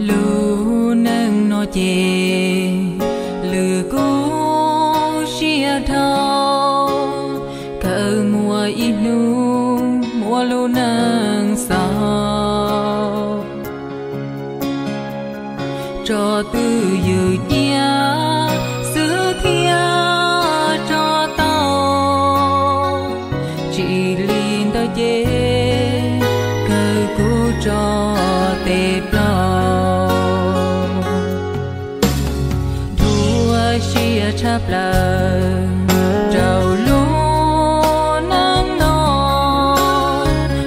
Lub neej no ces lwm kub siab dhau, kawg muaj ib hnub muaj lub neej xaus. Tso twj ywm cia xwb thiaj tso tau. Tsis li ntawd ces kawg kuv tso tes plaub. Dhuav siab tshaj plaws rau lub neej no,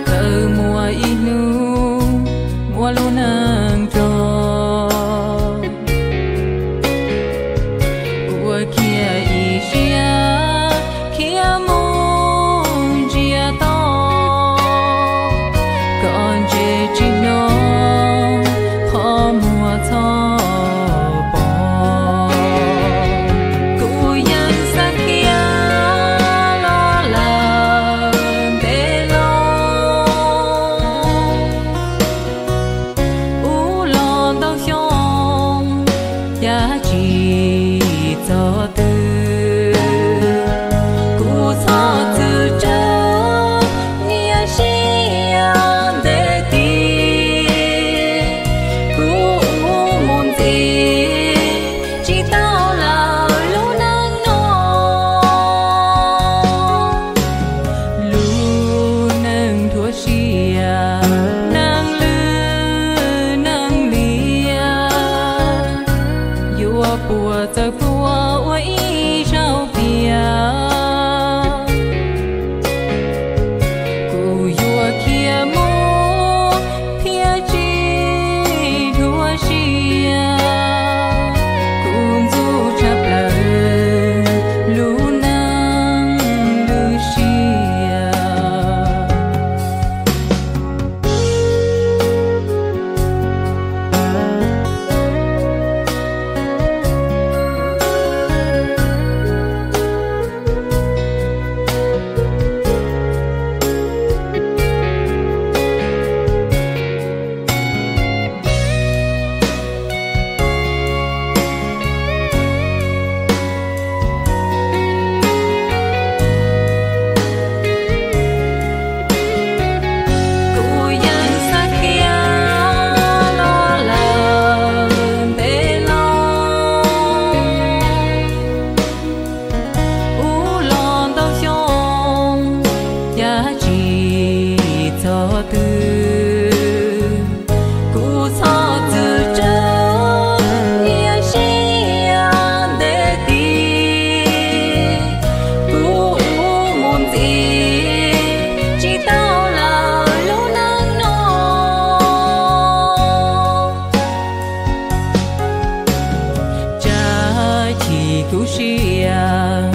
kawg muaj ib hnub muaj lub neej tso. Kuv khiav ib siab khiav mus ntsia tau, koj ntse tsis hnov qhov muag txhob pom. Kuv yeej xav khiav los lawm ntev los, ub los ntau xyoo cas tsis txog twg. Kuv txhob txwm tsawg niaj sia ntev tid, kuv mus ntxiv tsis tau lawm lub neej no. Lub neej dhuav siab, neeg lwj neeg liam, yuav puas txawm puas ua ib zaug tiag. Kuv yuav khiav mus thiaj tsis dhuav siab, kuv ntxub tshaj plaws lub neej lwj siab. Kuv yeej xav khiav los lawm ntev los, ub los ntau xyoo cas tsis txog twg. Kuv txhob txwm tsawg niaj sia ntev tid, kuv mus ntxiv tsis tau lawm lub neej no. Tsam chim kuv siab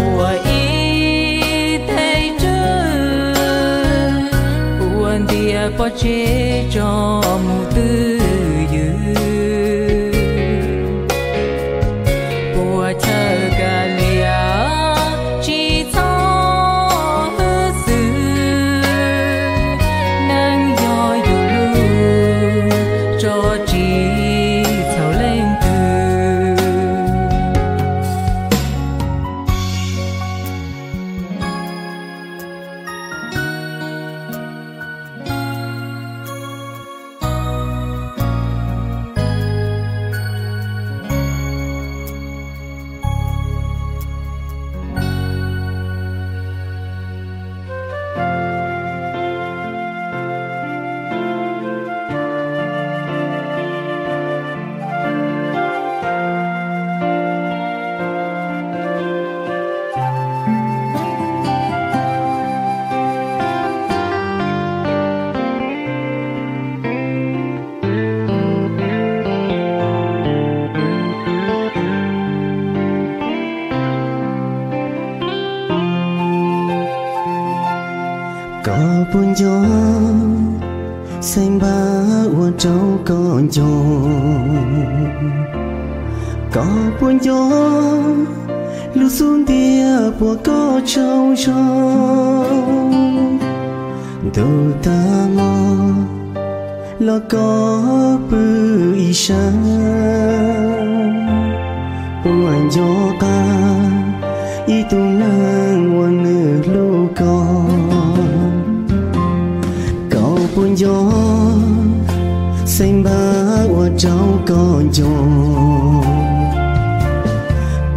ua ib teg tswb, ua ntiag pov tseg tso mus twj ywm. Puas chaw kav liam tsis txhob hwj xwm, neeg yog yus lub, tso tsis txhaum leej twg. Koj puas nco xeem npawg uas rau koj nco? Koj puas nco lub xub ntiag puas koj tsaug zog? Ntuj tag los Los koj pw ib sab, puas nco qab ib tug neeg uas nws hlub koj? Koj puas nco xeem npab uas rau koj nco?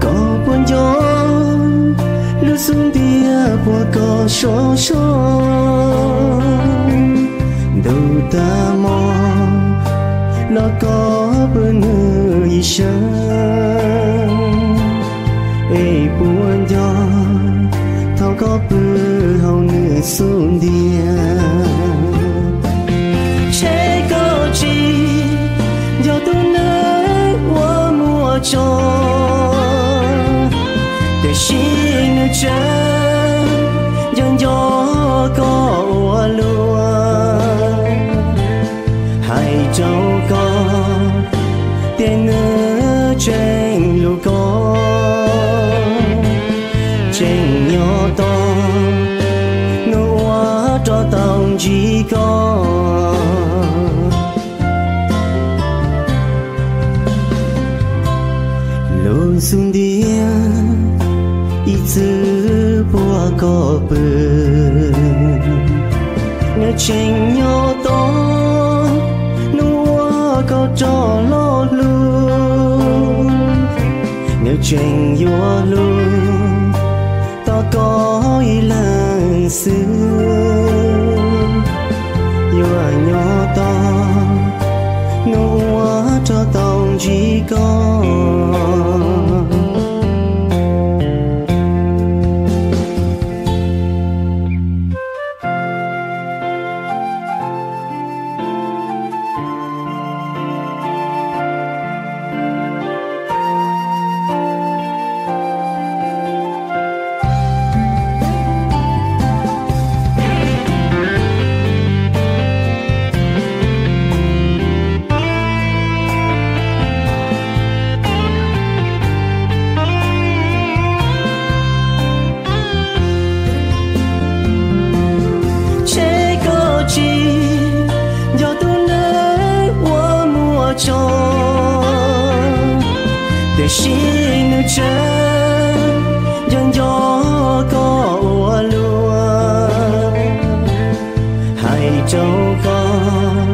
Koj puas nco lub xub ntiag puag koj soj so ntu tag mo? Los koj pw nws ib sab, es puas nco thaum koj pw hauv nws xub ntiag? Ntshe koj tsis yog tus neeg uas muaj tso, tiam sis nws tseem nco nco koj ua luaj. Hais rau koj tias nws tseem hlub koj, tseem nyob tos hnub uas rov tau ntsib koj. Lub xub ntiag ib txwm puag koj pw, nws tseem nyob tos hnub uas koj rov los lug. Nws tseem yuav hlub tos koj ib leeg xwb, yuav nyob tos hnub uas rov tau ntsib koj. Ntshe koj tsis yog tus neeg uas muaj tso, tiam sis nws tseem nco nco koj ua luaj. Hais rau koj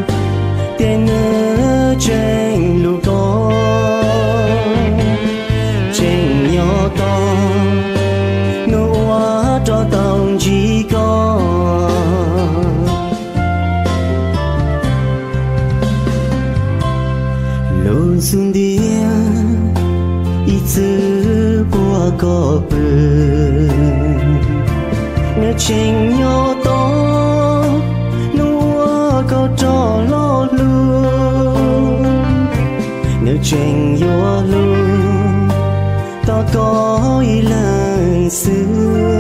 tias nws tseem hlub koj, tseem nyob tos hnub uas rov tau ntsib koj. Lub xub ntiag ib txwm puag koj pw, nws tseem nyob tos hnub uas koj rov los lug. Nws tseem yuav hlub tos koj ib leeg xwb,